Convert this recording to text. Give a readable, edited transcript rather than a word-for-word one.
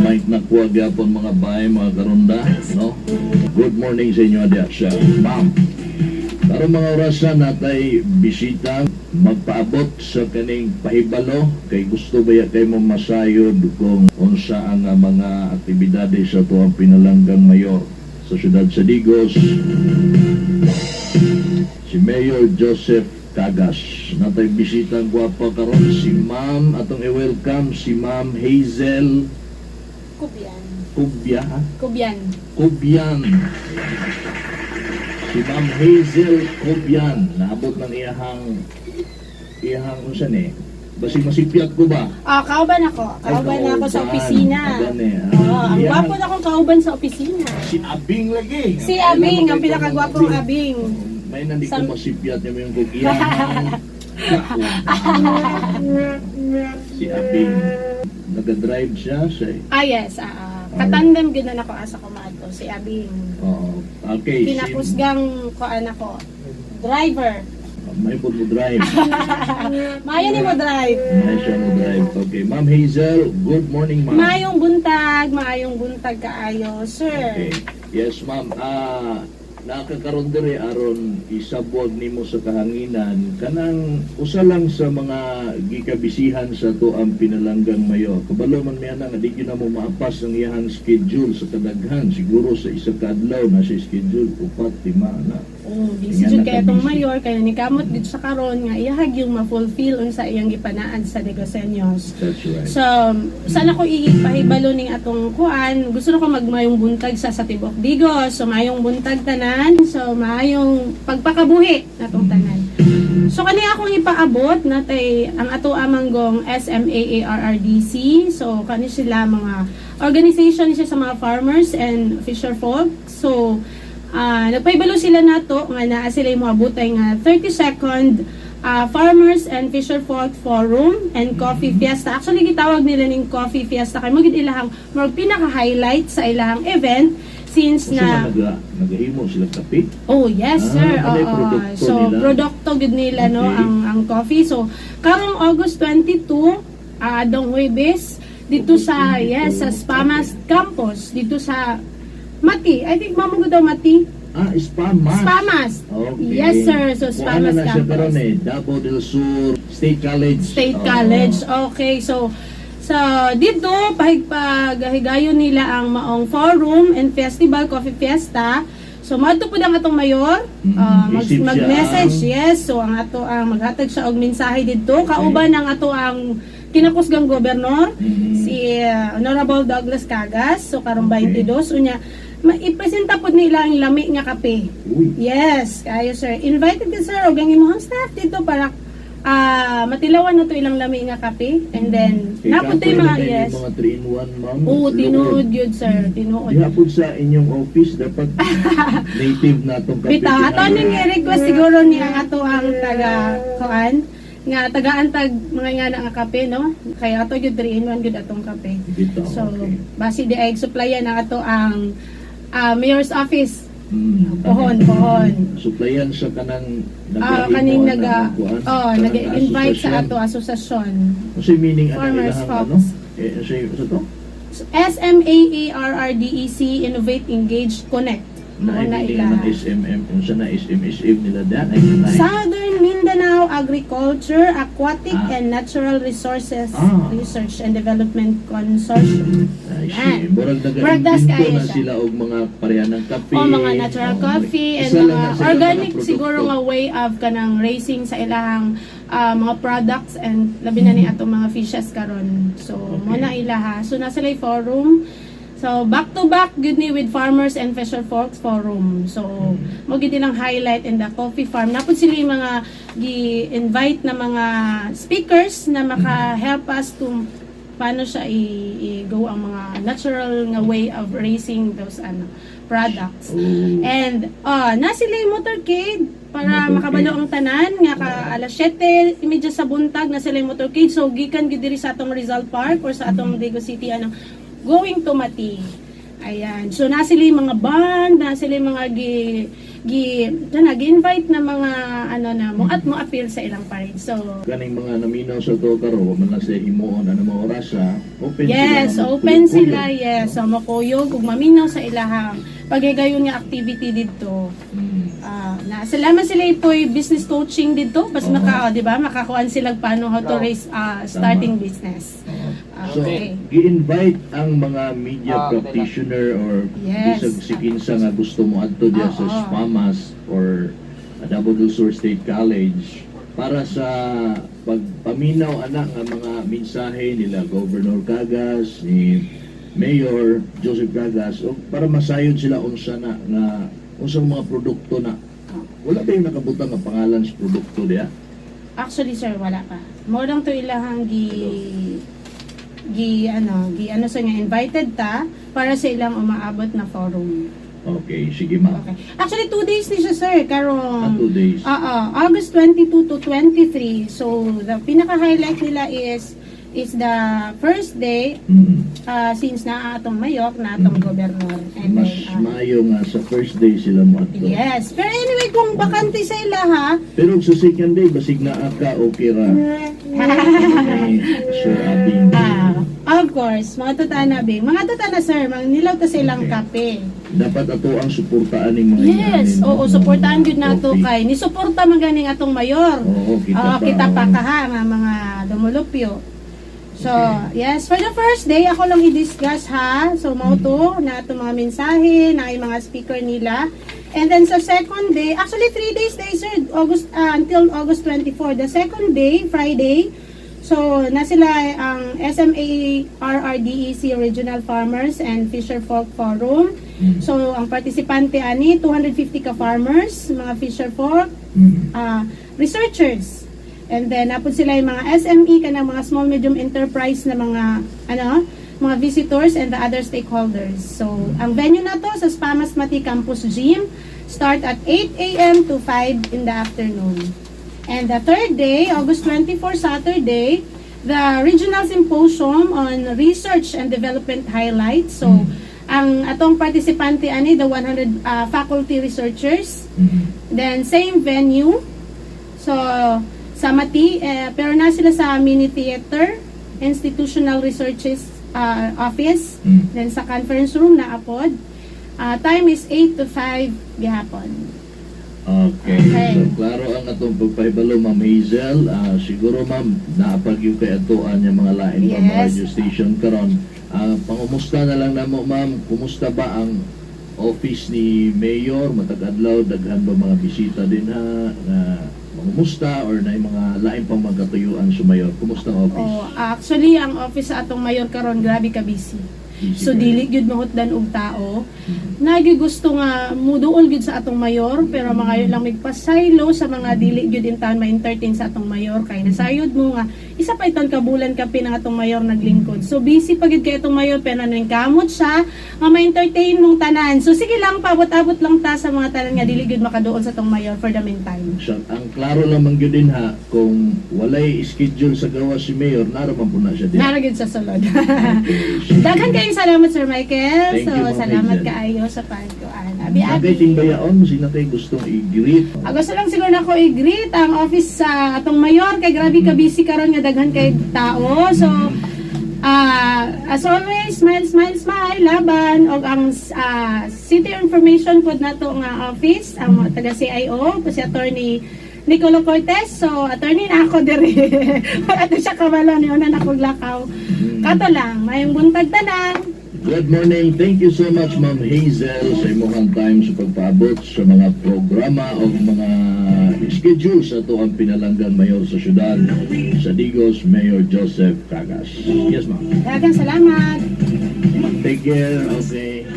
Mike nakuha gyapon, mga bay, mga karunda, no? Good morning sa inyo diya sa Bam. Karon mga orasan natay bisita magpaabot sa kaning pahibalo kay gusto baya kay mo masayod kung unsa ang mga aktibidades sa tuang pinalanggang mayor sa siyudad sa Digos, si Mayor Joseph Cagas. Natay bisita ang gwapa karon, si Ma'am, atong i-welcome si Ma'am Hazel Kubyan. Kubya, ha? Kubyan. Kubyan. Si Ma'am Hazel Kubyan, naabot ng iyahang unsa ni? Basi masipyat ko ba? Ah, kauban ako. Kauban Ay, ako sa kauban. opisina. Kauban eh, ah. Oo, ang Iyahang- gwapo na akong kauban sa opisina. Si Abing lagi. Si Abing, ang pinakagwapong Abing. May nandi ko masipyat niya yung kung iyahang si Abing. Naga-drive siya sa Ah, yes. Katandem gid na nako asa ko maadto si Abing. Oo. Okay. Si, Kinapusgang ko ako. Driver. May mo drive. Maayo ni mo drive. May siya mo drive. Okay. Ma'am Hazel, good morning, ma'am. Maayong buntag kaayo, sir. Okay. Yes, ma'am. Nakakaroon diri aron isabwag nimo sa kahanginan kanang usa lang sa mga gikabisihan sa to ang pinalanggang mayor. Kabalo man mi ana nga di gyud na mo maapas ang iyahang schedule sa kadaghan. Siguro sa isa ka adlaw na siya schedule upat, lima na. Oh, busy Nga jud kay atong nakabisi. mayor kay nikamot gid siya karon nga iyahag yung ma-fulfill unsa iyang gipanaad sa Negosenyos. That's right. So, saan ako ipahibalo ning atong kuan? Gusto na ko magmayong buntag sa tibuok Digos. So, mayong buntag tanan. So, mayong pagpakabuhi natong tanan. So, kani akong ipaabot natay ang ato amanggong SMAARRDC. So, kani sila mga organization siya sa mga farmers and fisher folk. So, nagpahibalo sila nato nga naa sila yung moabutay nga 32nd Farmers and Fisher Folk Forum and Coffee Fiesta. Actually, gitawag nila ning Coffee Fiesta kay mo gid ilahang murag pinaka-highlight sa ilahang event since Usa na man nagahimo sila kape. Oh, yes, sir. Kanay Oo. produkto So, nila. produkto gid nila no ang coffee. So, karong August 22, adong Huwebes dito August sa 22, yes, sa Spamas Campus dito sa Mati. I think mamo daw Mati. Ah, Spamas. Spamas. Okay. Yes, sir. So, Kung ano Spamas na siya Campus. karon eh, Davao del Sur State College. State Oo. College. Okay, so sa dito paghigayon nila ang maong forum and festival, Coffee Fiesta. So maadto pud ang atong mayor, Isip siya mag-message, yes. So ang ato ang maghatag siya og mensahe didto kauban ang ato ang kinakusgang gobernador, si Honorable Douglas Cagas. So karong 22 unya maipresenta pud nila ang lami nga kape. Uy. Yes, kayo, sir. Invited ka, sir, og ang imong staff dito para matilawan na to ilang lami nga kape and then Kay napud kapoy mga na kayo yes. mga 3 in 1, ma'am. Oo, Luod. tinuod yun, sir, tinuod. Diha pud sa inyong office dapat native na atong kape. Bitaw, ato ning i-request siguro ni ang ato ang taga kuan nga tagaan tag mga nga na nga kape, no, kay ato gyud 3 in 1 gyud atong kape. Bitaw, So okay. basi di ay supplyan ang ato ang mayor's office. Pohon, pohon. Supplyan sa kanang nagahimo kaning ana naga ang kuan, oh, kanang nag-invite sa asosasyon. ato asosasyon. Kasi meaning ano Farmers ilahang Fox. ano? Eh, sa to? SMAARRDEC, Innovate, Engage, Connect. Na Mao na meaning ila. ng SMM, unsa na SMSM nila dan ay na Southern Mindanao Agriculture, Aquatic and Natural Resources Research and Development Consortium. Ay, Yan. si murag Murag das nag-invento kaayo na siya. Sila og mga pareha ng kape. O mga natural Oo, coffee and isa lang mga na sila mga organic produkto. siguro nga way of kanang raising sa ilahang mga products and labi na ni atong mga fishes karon. So mo na ilaha. So nasa sila forum. So back to back gud ni with Farmers and Fisher Folks Forum. So mo gid nilang highlight in the coffee farm. Napod sila yung mga gi-invite na mga speakers na maka-help us to paano siya i-go ang mga natural nga way of raising those ano products. Oh. And na sila yung motorcade para Motorcade. makabalo ang tanan nga ka alas 7:30 sa buntag na sila yung motorcade. So gikan gid diri sa atong Rizal Park or sa atong Digos City ano going to Mati. Ayan. So na sila yung mga band, na sila yung mga gi Gi na gi-invite na mga ano na mo at mo appeal sa ilang parade. So Kaning mga naminaw sa to karon, wa man na sila himuon ano mga orasa, open yes, sila nga open magkuyog-kuyog. sila, yes. So makuyog ug maminaw sa ilahang paghigayon nga activity didto. Ah, na salamat sila ipoy business coaching didto bas maka, oh, di ba, makakuan sila paano how to raise starting business. Ah, So, okay. gi-invite ang mga media practitioner or bisag si kinsa nga gusto mo adto diya sa Spamas or Davao del Sur State College para sa pagpaminaw ana nga mga mensahe nila Governor Cagas, ni Mayor Joseph Cagas, o para masayod sila unsa na nga unsang mga produkto na. Wala ba yung nakabutang nga pangalan sa produkto diya? Actually, sir, wala pa. Mo lang to ilahang gi gi ano, gi ano sa nga invited ta para sa ilang umaabot na forum. Okay, sige, ma'am. Okay. Actually, 2 days ni siya, sir, karon. Ah, 2 days. Oo, August 22 to 23. So, the pinaka-highlight nila is the first day since na atong mayor, na atong gobernador. And Mas then, maayo nga sa first day sila mo adto. Yes. Pero anyway, kung bakante sa ila ha, Pero sa second day, basig naa ka, okay ra. Eh, Sir Abing. Ah, of course, mga tutana bing. Mga tutana, sir, mga nilaw ta sa ilang kape. Dapat ato ang suportaan ning mga Yes, inanin, oo, no? suportahan gyud nato Okay. kay ni suporta man ganing atong mayor. Oo, kita Oo, pa. kita pa Oo. kaha nga mga dumulupyo. So, yes, for the first day, ako lang i-discuss ha. So, mao to na itong mga mensahe, na yung mga speaker nila. And then sa second day, actually 3 days day, sir, August until August 24. The second day, Friday, so na sila ang SMA RRDEC Regional Farmers and Fisher Folk Forum. So, ang partisipante ani 250 ka farmers, mga fisher folk, researchers. And then napod sila yung mga SME, kanang mga small medium enterprise na mga ano, mga visitors and the other stakeholders. So, ang venue na to sa Spamas Mati Campus Gym, start at 8 a.m. to 5 in the afternoon. And the third day, August 24, Saturday, the Regional Symposium on Research and Development Highlights. So, ang atong partisipante ani the 100 faculty researchers. Then same venue. So sa Mati, eh, pero na sila sa mini theater, Institutional Researches Office. Then sa conference room na apod. Time is 8 to 5 gihapon. Okay. Okay. So, klaro ang atong pagpahibalo, Ma'am Hazel. Ah, siguro, ma'am, naapag yung kay atoan yung mga lain pa mga radio station karon. Ah, pangumusta na lang namo, ma'am. Kumusta ba ang office ni Mayor? Matag adlaw, daghan ba mga bisita din ha? Na mangumusta or na yung mga lain pang mga katuyuan sa Mayor? Kumusta ang office? Oh, actually ang office sa atong mayor karon grabe ka busy. Busy So kayo? dili gyud mahutdan og tao. Nagi gusto nga muduol gyud sa atong mayor pero mga lang migpasaylo sa mga dili gyud intawn ma-entertain sa atong mayor kay nasayod mo nga isa pa iton ka bulan ka pinang atong mayor naglingkod. So busy pa gyud kay atong mayor pero nang kamot siya nga ma-entertain mong tanan. So sige lang, paabot-abot lang ta sa mga tanan nga dili gyud makaduol sa atong mayor for the meantime. So, ang klaro lamang gyud din ha, kung walay schedule sa gawa si Mayor, naraman po na siya din. Nara gyud sa sulod. Okay. Sige. Daghan kayong salamat, Sir Michael. Thank So you, Ma'am salamat Hazel. kaayo sa pagkuan. Abi Nakay abi. timbayaon, sino kay gustong i-greet? Ah, gusto lang siguro nako i-greet ang office sa atong mayor kay grabe ka busy karon nga daghan kay tao. So as always, smile, smile, smile, laban og ang City Information pod nato nga office, ang mga taga CIO po si Attorney Nicolo Cortez. So attorney na ako diri. Wala to siya kabalo ni una na kog lakaw. Kato lang, mayong buntag tanan. Good morning. Thank you so much, Ma'am Hazel, sa imong time sa pagpaabot sa mga programa o mga schedule sa ato ang pinalanggang mayor sa syudad sa Digos, Mayor Joseph Cagas. Yes, ma'am. Daghang salamat. Take care. Okay.